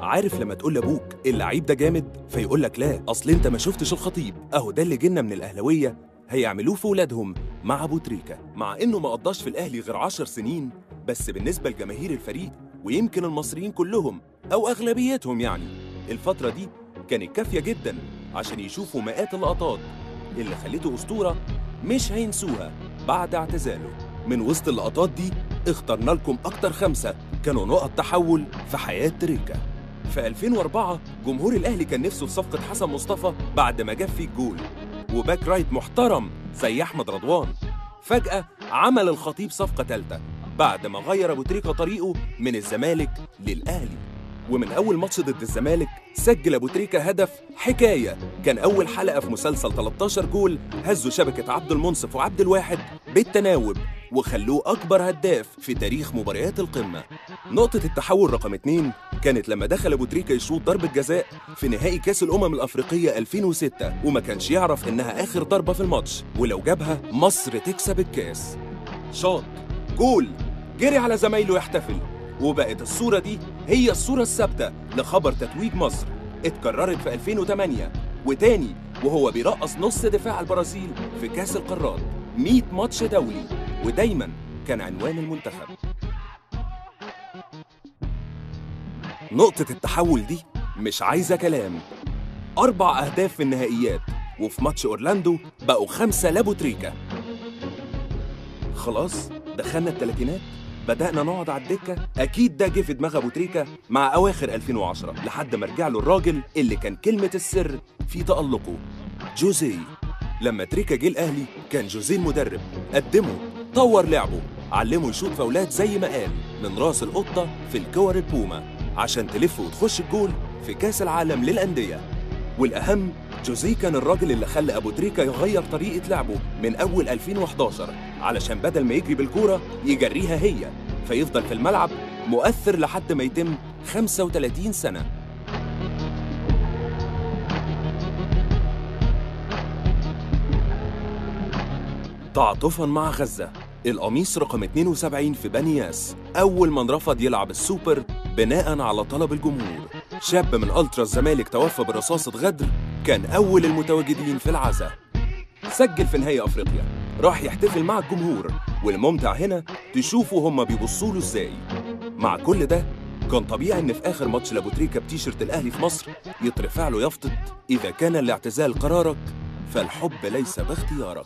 عارف لما تقول لابوك اللعيب ده جامد فيقول لك لا اصل انت ما شفتش الخطيب، اهو ده اللي جينا من الاهلاوية هيعملوه في ولادهم مع ابو تريكه. مع انه ما قضاش في الاهلي غير 10 سنين، بس بالنسبة لجماهير الفريق ويمكن المصريين كلهم او اغلبيتهم يعني الفترة دي كانت كافيه جدا عشان يشوفوا مئات اللقطات اللي خلته اسطورة مش هينسوها بعد اعتزاله. من وسط اللقطات دي اخترنا لكم اكتر 5 كانوا نقط تحول في حياة تريكه. في 2004 جمهور الاهلي كان نفسه في صفقة حسن مصطفى بعد ما جاب فيه الجول، و back right محترم زي احمد رضوان. فجأة عمل الخطيب صفقة ثالثة بعد ما غير ابو تريكه طريقه من الزمالك للاهلي. ومن اول ماتش ضد الزمالك سجل ابو تريكه هدف حكاية، كان اول حلقة في مسلسل 13 جول هزوا شبكة عبد المنصف وعبد الواحد بالتناوب وخلوه اكبر هداف في تاريخ مباريات القمه. نقطة التحول رقم 2 كانت لما دخل ابو تريكه يشوط ضربه جزاء في نهائي كاس الامم الافريقية 2006، وما كانش يعرف انها اخر ضربه في الماتش ولو جابها مصر تكسب الكاس. شاط جول، جري على زمايله يحتفل، وبقت الصورة دي هي الصورة الثابتة لخبر تتويج مصر. اتكررت في 2008 وتاني وهو بيرقص نص دفاع البرازيل في كاس القارات. 100 ماتش دولي ودايما كان عنوان المنتخب. نقطة التحول دي مش عايزة كلام، 4 أهداف في النهائيات، وفي ماتش أورلاندو بقوا 5 لأبو تريكة. خلاص دخلنا الثلاثينات، بدأنا نقعد على الدكة. أكيد ده جه في دماغ أبو تريكة مع أواخر 2010 لحد ما رجع له الراجل اللي كان كلمة السر في تألقه، جوزيه. لما تريكة جه الأهلي كان جوزيه المدرب، قدمه، طور لعبه، علمه يشوط فاولات زي ما قال من راس القطة في الكور البومة عشان تلف وتخش الجول في كاس العالم للأندية. والأهم جوزيه كان الراجل اللي خلى أبو تريكة يغير طريقة لعبه من أول 2011 علشان بدل ما يجري بالكورة يجريها هي، فيفضل في الملعب مؤثر لحد ما يتم 35 سنة. تعاطفا مع غزة، القميص رقم 72 في بني ياس أول من رفض يلعب السوبر بناء على طلب الجمهور. شاب من ألترا الزمالك توفى برصاصة غدر، كان أول المتواجدين في العزاء. سجل في نهائي أفريقيا، راح يحتفل مع الجمهور، والممتع هنا تشوفوا هما بيبصوا له ازاي. مع كل ده كان طبيعي ان في اخر ماتش لابو تريكة بتيشيرت الاهلي في مصر يترفع له يافطة اذا كان الاعتزال قرارك فالحب ليس باختيارك.